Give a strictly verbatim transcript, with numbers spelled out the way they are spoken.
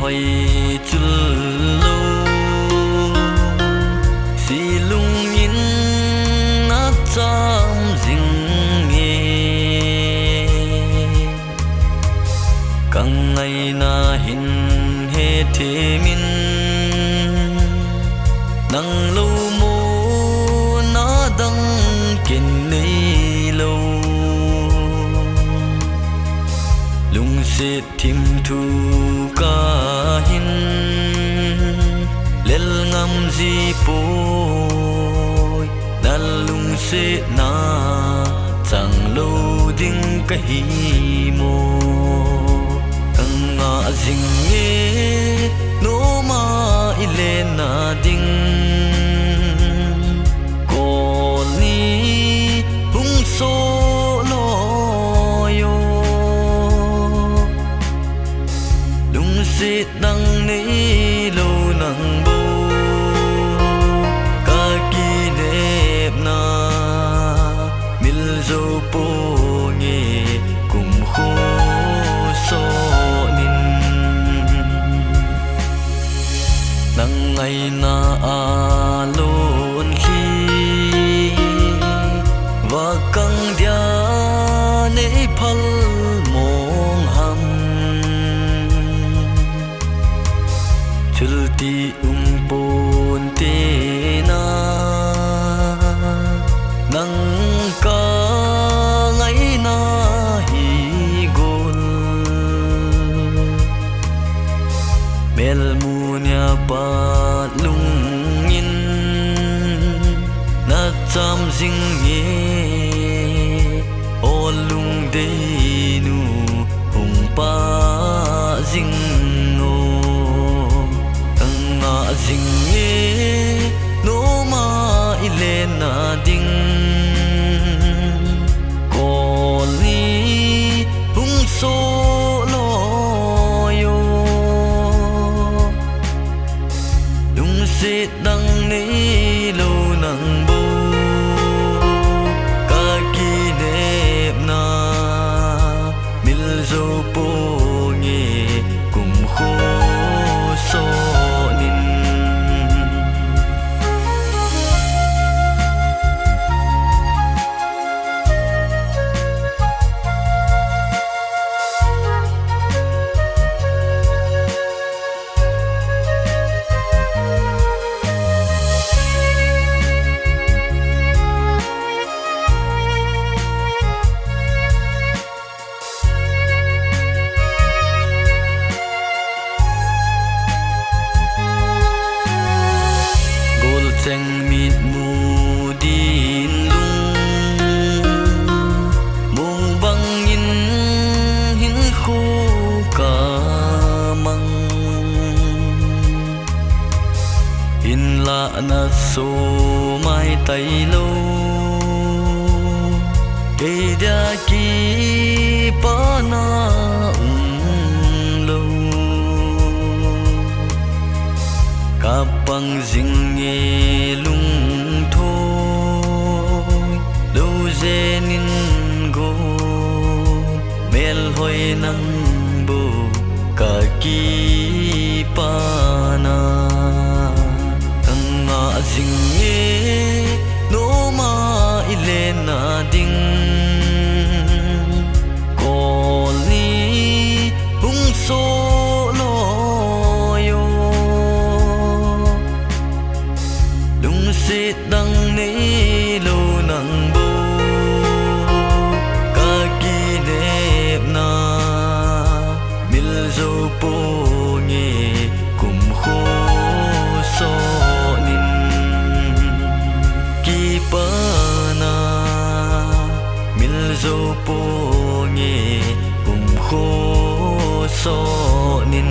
Hoi chul lou, silung in nacham jing e. Kangaina hin hethem in, nang lou mona dang ken neilou. Lungset thim thu kahin lel ngam ji poi, nalungsetna chang lou ding kahi mo. Kangah jing e, noma ilenna ding, kol ni hung soh loi o. Lungset dang neilou nang bou, kakinepna mil jou ponge, kum khosoh nin. Nang ngaina a lonlhi, vakang dia neiphal mong ham. Chulti um ponte na, nang kangaina hi gol. Melmu nia pat lung in nacham jing e, o lungdei nu hung pah jing o. Kangah jing e, noma ilenna ding, kol ni hung soh loi o. Lungset dang neilou nang bou, kakinepna mil jou ponge, kum khosoh nin. Golcheng mitmu din lung, mong bangin hinkho kamang. Hinlah nasoh mai tailou, kei dia kipana umlou. Kapang jing e lungthoi, lou jenin go, melhoi nang bou kakipana. Kangah jing e, noma ilenna ding, kol ni hung soh loi o. Lungset dang neilou nang bou, kakinepna mil jou ponge, kum khosoh nin. Kipana mil jou ponge, kum khosoh nin.